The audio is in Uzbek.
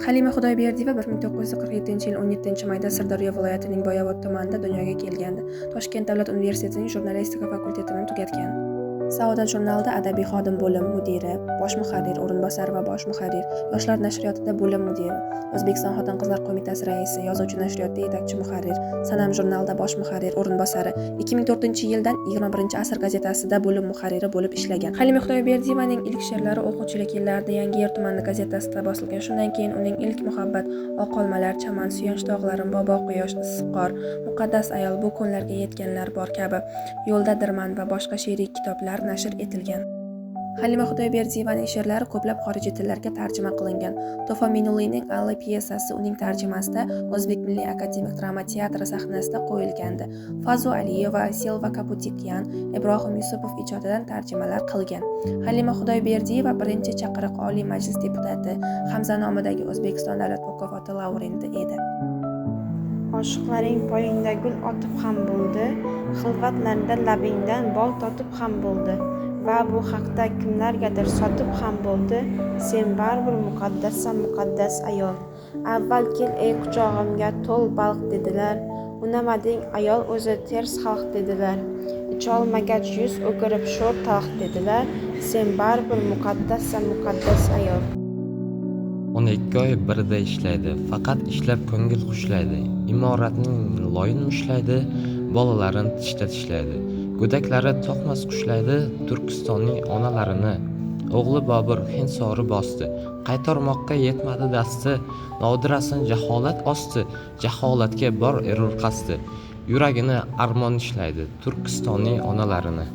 Halima Xudoyberdiyeva 1947-yil 17-mayda Sirdaryo viloyatining Boyovut tumanida dunyoga kelgandi. Toshkent davlat universitetining jurnalistika fakultetini tugatgan. Saodat jurnalida adabiy xodim, bo'lim mudiri, bosh muharrir o'rinbosari va bosh muharrir, Yoshlar nashriyotida bo'lim mudiri, O'zbekiston xotin-qizlar qo'mitasi raisi, Yozuvchi nashriyotida yetakchi muharrir, Sanam jurnalida bosh muharrir o'rinbosari, 2004-yildan 21-asr gazetasida bo'lim muharriri bo'lib ishlagan. Halima Xudoyberdiyevaning ilk she'rlari o'quvchilik yillarida Yangiyer tumani gazetasida bosilgan. Shundan keyin uning Ilk muhabbat, Oq olmalar, Chaman, Suyanch tog'larim, Bobo quyosh, Issiq qor, Muqaddas ayol, Bu kunlarga yetganlar bor kabi Yo'ldadirman va boshqa she'riy kitoblar nashr etilgan. Halima Xudoyberdiyevaning she'rlari ko'plab xorijiy tillarga tarjima qilingan. To'fon Minulining Alli pyesasi uning tarjimasida O'zbek milliy akademik drama teatri sahnasida qo'yilgandi. Fazu Aliyeva, Silva Kaputikyan, Ibrohim Yusupov ijodidan tarjimalar qilgan. Halima Xudoyberdiyeva birinchi chaqiriq Oliy Majlis deputati, Hamza nomidagi O'zbekiston davlat mukofoti laureati edi. Oshiqlaring poyingda gul otib ham bo'ldi, xilvatlarda labingdan bol totib ham bo'ldi va bu haqda kimlargadir sotib ham bo'ldi, sen baribir muqaddassan, muqaddas ayol. Avval kel, ey quchog'imga to'l balq dedilar, unamading, ayol o'zi ters xalq dedilar, icholmagach yuz o'girib sho'r talx dedilar, sen baribir muqaddassan, muqaddas ayol. 12 oy birda ishlaydi, faqat ishlab ko'ngil xushlaydi, imoratning loyin mushlaydi, bolalarin tishda tishlaydi, go'daklari to'qmas qushlaydi Turkistonning onalarini. O'g'li Bobur Hinsori bosdi, qaytarmoqqa yetmadi dasti, nodirasin jaholat osti, jaholatga bor erur qasdi, yuragini armon ishlaydi Turkistonning onalarini.